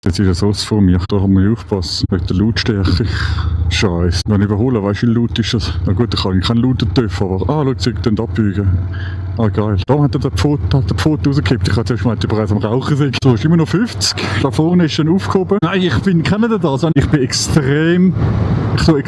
Jetzt ist es aus von mir. Da haben wir aufpassen. Wegen der Lautstärke. Scheiße. Wenn ich überhole, weißt du, wie laut ist das? Na gut, ich kann keinen lauten Töpf, aber... schau, sie können abbeugen. Geil. Da hat er den Pfoten rausgekippt. Ich hatte zuerst gemeint, über eins am Rauchen sind. So, ist immer noch 50. Da vorne ist schon aufgehoben. Nein, kennt ihr das? Ich bin extrem... Ich finde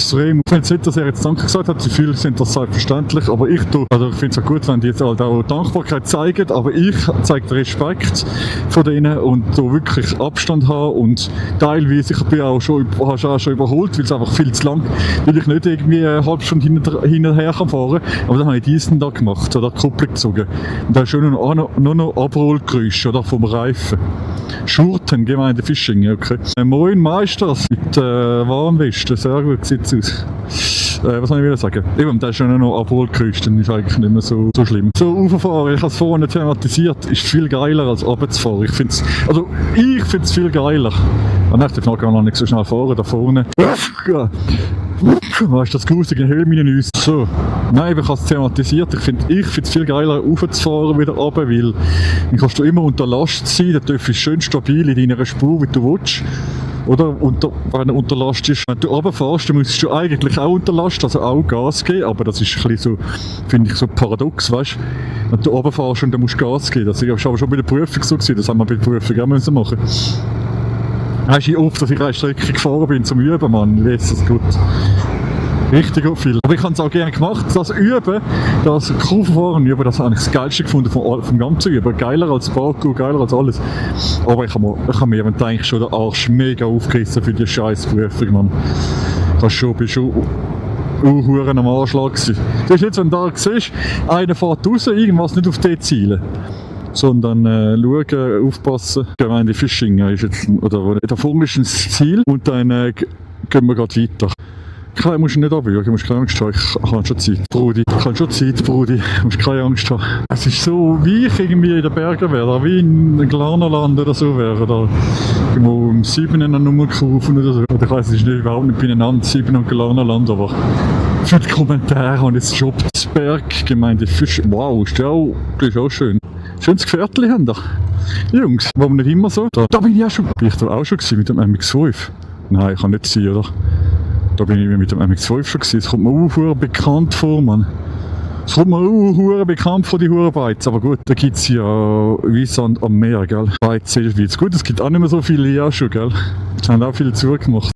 es nicht, dass er jetzt Danke gesagt hat. Viele sind das selbstverständlich. Aber ich finde es auch gut, wenn die jetzt halt auch Dankbarkeit zeigen. Aber ich zeige Respekt von denen und da wirklich Abstand haben. Und teilweise, ich bin auch schon überholt, weil es einfach viel zu lang, weil ich nicht irgendwie eine halbe Stunde hin und her fahren kann. Aber dann habe ich diesen da gemacht, so da die Kupplung gezogen. Und da ist schon nur noch Abrollgeräusche oder vom Reifen. Schurten, Gemeinde Fisching, okay. Moin Meisters mit Warnweste, sehr gut sieht es aus. Was soll ich wieder sagen? Eben, da ist schon noch Abholgeräusch, dann ist eigentlich nicht mehr so schlimm. So rauffahren, ich habe es vorhin thematisiert, ist viel geiler als runterzufahren. Ich finde es viel geiler. Nein, ich darf noch nicht so schnell fahren, da vorne. Was ist das grusig in Höhlminen? So. Nein, ich habe es thematisiert. Ich finde es viel geiler, raufzufahren wieder runter, weil dann kannst du immer unter Last sein, der TÜV ist schön stabil in deiner Spur, wie du willst. Oder wenn du unter Last ist, wenn du runterfährst, dann müsstest du eigentlich auch unter Last, also auch Gas geben, aber das ist ein bisschen so, finde ich, so paradox, weißt du? Wenn du runterfährst und dann musst du Gas geben, das war aber schon bei der Prüfung so gewesen, das haben wir bei der Prüfung auch machen müssen. Weisst du, wie oft, dass ich eine Strecke gefahren bin zum Üben, Mann, Jesus gut. Richtig viel. Aber ich habe es auch gerne gemacht, das Üben, das Kurvenfahren üben, das habe ich das Geilste gefunden vom ganzen Üben. Geiler als Parkour, geiler als alles. Aber ich habe mir eigentlich schon den Arsch mega aufgerissen für die scheiß Prüfung, Mann. Ich bin schon Huren am Anschlag gewesen. Das ist jetzt, wenn du da siehst, einer fährt raus, irgendwas nicht auf die zielen. Sondern schauen, aufpassen. Gemeinde Fisching ist jetzt, oder da vorne ist ein Ziel und dann gehen wir gerade weiter. Du musst nicht abwürgen, du musst keine Angst haben, ich habe schon Zeit, Brudi. Ich habe schon Zeit, Brudi, du musst keine Angst haben. Es ist so, wie ich irgendwie in den Bergen wäre, wie in Glarnerland oder so wäre, oder irgendwo im 7 eine Nummer gerufen oder so. Ich weiss, es ist nicht, überhaupt nicht beieinander, 7 und Glarnerland, aber für die Kommentare habe ich jetzt Jobsberg, Gemeinde Fisch. Wow, das ist auch schön. Schönes Gefährtchen haben da. Jungs, war nicht immer so. Da bin ich auch schon. Bin ich da auch schon gewesen mit dem MX-5? Nein, kann nicht sein, oder? Da bin ich mit dem MX-5 schon gewesen. Es kommt mir auch bekannt vor, Mann. Es kommt mir auch bekannt vor, die Hurenbeiz. Aber gut, da gibt es ja wie Sand am Meer, gell? Beiz ist gut, es gibt auch nicht mehr so viele ja schon, gell? Es haben auch viele zugemacht.